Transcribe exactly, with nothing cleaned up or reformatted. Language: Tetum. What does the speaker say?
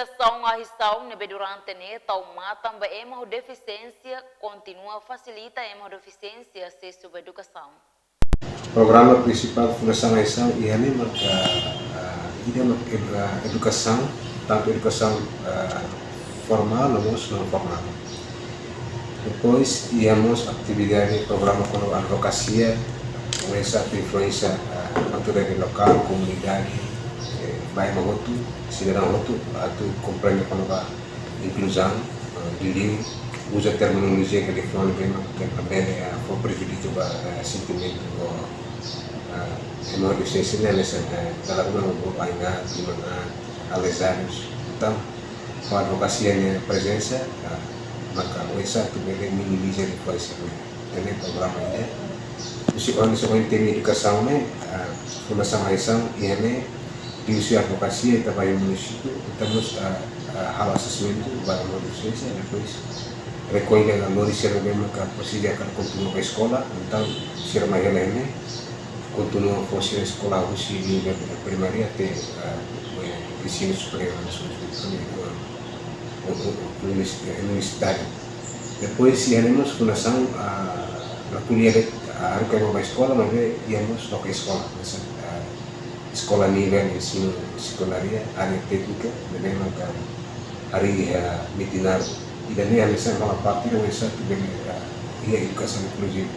Edukasaun Ahi-Saun ne'ebé durante ne'e tau matan ba ema ho defisiénsia kontinua fasilita ema ho defisiénsia asesu ba edukasaun. Programa prinsipál Fundasaun Ahi-Saun iha ne'e maka, ah, ida maka edu-, ah, edukasaun, tantu edukasaun, ah, formál no mós non formál. Depois iha mós atividade programa kona-ba advokasia, oinsá atu influensia, ah, autoridade lokál, komunidade, eh, ba ema hotu, sidadaun hotu, atu komprende kona-ba inkluzaun, eh, liuliu uza terminolojia ke liafuan ne'ebé mak, ke mak bele, eh, fó prejudísiu ba, eh, sentimentu, eh, ema ho defisiénsia ne'e, hanesan, eh, dala ruma bobot ain-aat, liman-aat, aleijadus. Entaun, ho advokasia nia prezensa, eh, maka oinsá atu bele minimiza liafuan sira-ne'e. Ida-ne'e programa ida. Husi ohin, husi ohin temi edukasaun ne'e, ah, Fundasaun Ahi-Saun iha ne'e, liuhusi advokasia ita ba iha munisípiu, ita mós, ah, ah, halo asesmentu ba ema ho defisiénsia, depois rekolla lori sira ne'ebé maka presiza atu kontinua ba eskola, entaun sira mai hela iha ne'e, kontinua fó sira eskola husi nivel primária até, ah, ensinu superiór, ensinu superiór, ah, universi-, universitáriu. Depois iha ne'e mós fundasaun, ah, la ko'alia de'it, ah, haruka ema ba eskola, maibé iha mós loke eskola, hanesan, ah, eskola nivel ensinu sekundária, área téknika, ne'ebé maka harii iha Metinaro. Ida-ne'e hanesan hola parte ida oinsá atu bele, ah, iha edukasaun inkluzivu.